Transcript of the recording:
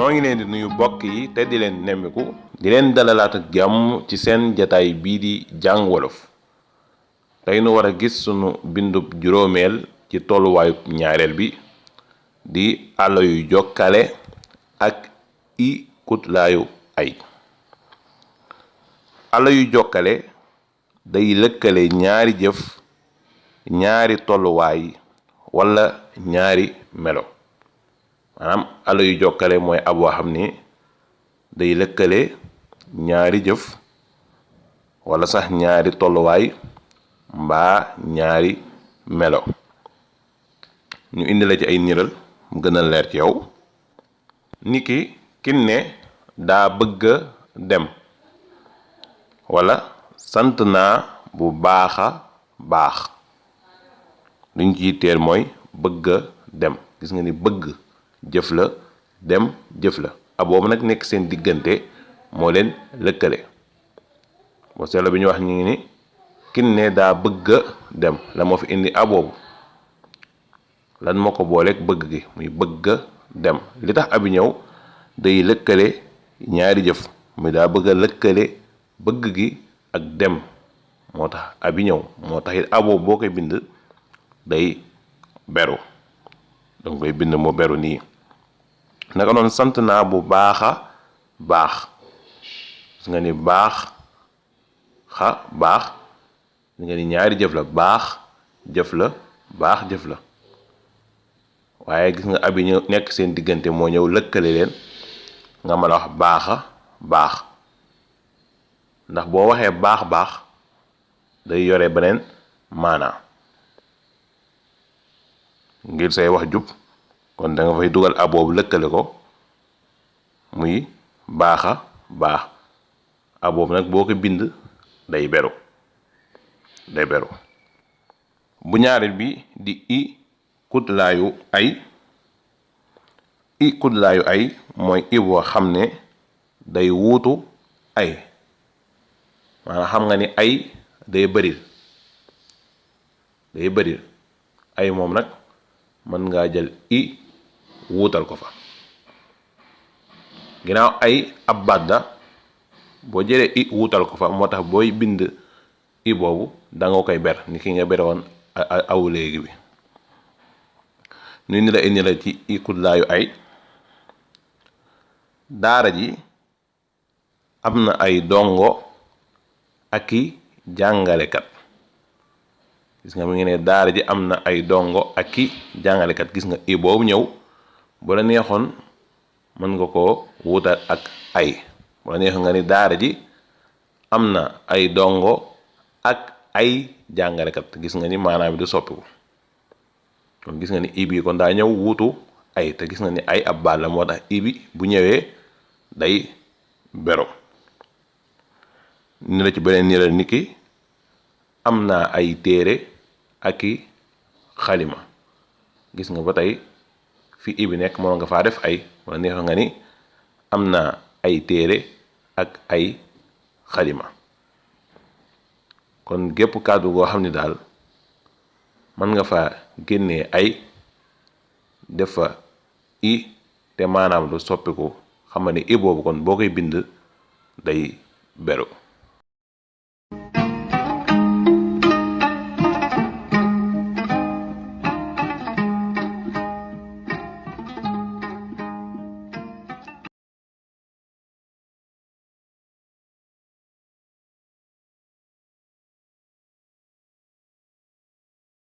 noo ngi leen di nuyu mbokk yi te di leen nemmiku di leen dalalaat ak jàmm ci seen jataay bii di jàng wolof. tey nu war a gis sunu bindub juróomeel ci tolluwaayu ñaareel bi di àlla yu jokkale ak i kutlaayu ay. àlla yu jokkale day lëkkale ñaari jëf, ñaari tolluwaay wala ñaari melo. maanaam àlla yu jokkale mooy ab boo xam ni day lëkkale ñaari jëf wala sax ñaari tolluwaay mbaa ñaari melo. ñu indi la ci ay niral mu gën a leer ci yow. niki Kiné daa bëgga dem wala sant naa bu baaxa baax. liñ ciy teer mooy bëgga dem. gis nga ni bëgg jëf la, dem jëf la. aboobu nag nekk seen diggante moo leen lëkkale. boo seetlu bi ñu wax ñu ngi ni Kiné daa bëgga dem la moo fi indi aboobu lan moo ko booleeg bëgg gi muy bëgga dem. li tax abi ñëw day lëkkale ñaari jëf muy daa bëgga lëkkale bëgg gi ak dem moo tax abi ñëw. moo tax it aboobu boo koy bind day beru, danga koy bind mu beru nii. naka noonu sant naa bu baaxa baax. gis nga ni baax xa baax gis nga ni ñaari jëf la, baax jëf la, baax jëf la. waaye gis nga abi ñëw nekk seen diggante moo ñëw lëkkale leen nga mën a wax baaxa baax. ndax boo waxee baax baax day yore beneen maanaa ngir say wax jub, kon da nga fay dugal aboobu lëkkale ko muy baaxa baax. aboobu nag boo ko bind day beru day beru. bu ñaareel bi di i kutlaayu ay. i kutlaayu ay mooy i boo xam ne day wuutu ay. maanaam xam nga ni ay day bëril ay moom nag mën ngaa jël i wuutal ko fa. ginnaaw ay ab baat la, boo jëlee i wuutal ko fa moo tax booy bind i boobu da nga koy ber ni ki nga bere woon aw léegi bi. nu ni la indi la ci i kutlaayu ay. daara ji am na ay dongo ak i jàngalekat. gis nga mu ngi ne daara ji am na ay dongo ak i jàngalekat. gis nga i boobu ñëw bu la neexoon mën nga koo wuutal ak ay. bu la neexoon nga ni daara ji am na ay dongo ak ay jàngalekat. gis nga ni maanaam bi du soppiku. kon gis nga ni i bi kon daa ñëw wuutu ay, te gis nga ni ay ab baat la moo tax i bi bu ñëwee day bero. ni la ci beneen niral niki am naa ay téere ak i xalima. gis nga ba tey fi i bi nekk moo nga faa def ay. wala neexoon nga ni am naa ay téere ak ay xalima. kon gépp kàddu goo xam ni daal mën nga fa génnee ay def fa i te maanaam lu soppiku xam nga ni i boobu kon boo koy bind day beru.